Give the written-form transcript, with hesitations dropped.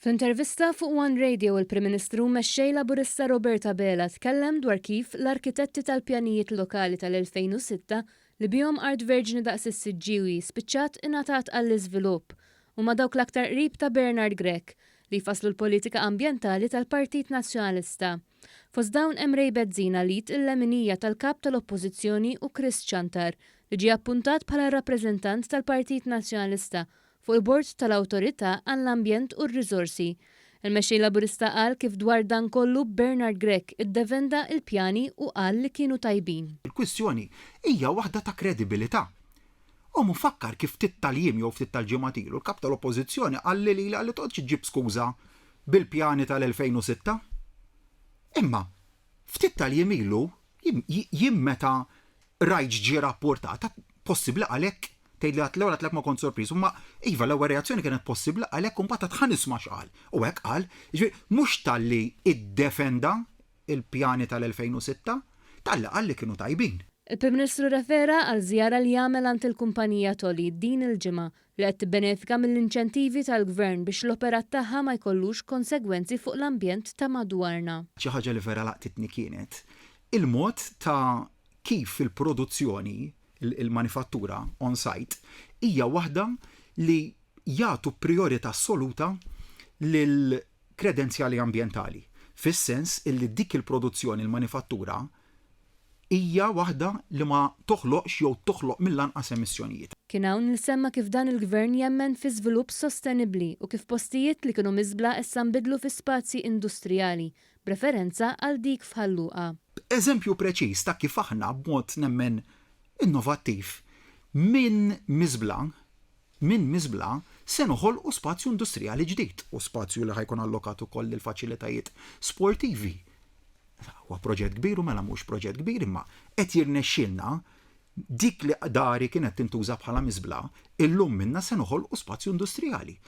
F'intervista fuq One Radio il-Prim Ministru u Mexxej Laburista Robert Abela tkellem dwar kif l-arkitetti tal-pjanijiet lokali tal-2006 li bihom art verġni daqs is-Siġġiewi spiċċat ingħatat għall-iżvilupp huma dawk l-aktar qrib ta' Bernard Grech li jfasslu l-politika ambjentali tal-Partit Nazzjonalista. Fost dawn hemm Ray Bezzina l-id il-leminija tal-Kap tal-Oppożizzjoni u Chris Ciantar li ġie appuntat bħala r-rappreżentant tal-Partit Nazzjonalista fuq il-Bord tal-Awtorità għall-Ambjent u r-Riżorsi. Il-Mexxej Laburista qal kif dwar dan kollu Bernard Grech iddevenda l-pjani u qal li kienu tajbin. Il-kwistjoni hija waħda ta' kredibilità. U mfakkar kif ftit tal-jiem jew ftit tal-ġimgħat ilu l-Kap tal-Oppożizzjoni qalli lili qalli toqgħodx iġġib skuża bil-pjani tal-2006. Imma ftit tal-jiem ilu jien meta rajt x'ġie rappurtat, possibbli qal hekk? Tgħidli għad l-ewwel għedtlek ma kont sorpriż, imma iva l-ewwel reazzjoni kienet possibbli qal hekk u mbagħad għad ħa nisma' x'qal. U hekk qal, jiġifieri mhux talli iddefenda l-pjani tal-2006, talli qal li kienu tajbin. Il-Prim Ministru rrefera għal żjara li għamel għand il-kumpanija Tolly din il-ġimgħa li qed tibbenefika mill-inċentivi tal-Gvern biex l-operat tagħha ma jkollux konsegwenzi fuq l-ambjent ta' madwarna. Xi ħaġa li vera laqtitni kienet il-mod ta' kif il-produzzjoni, il-manifattura on site, hija waħda li jagħtu prijorità assoluta lill-kredenzjali ambjentali, fis-sens illi dik il-produzzjoni, il-manifattura, hija waħda li ma toħloqx jew toħloq mill-anqas emissjonijiet. Kien hawn li semma kif dan il-Gvern jemmen fi żvilupp sostenibbli u kif postijiet li kienu miżbla issa nbidlu fi spazji industrijali, b'referenza għal dik f'Ħal Luqa. Eżempju preċiż ta' kif aħna b'mod nemmen innovattiv minn miżbla minn miżbla se noħolqu spazju industrijali ġdid u spazju li ħa jkun allokat ukoll lill-faċilitajiet sportivi. Huwa proġett kbir u mela mhux proġett kbir imma qed jirnexxielna dik li dari kienet tintuża bħala miżbla, illum minnha se noħolqu spazju industrijali.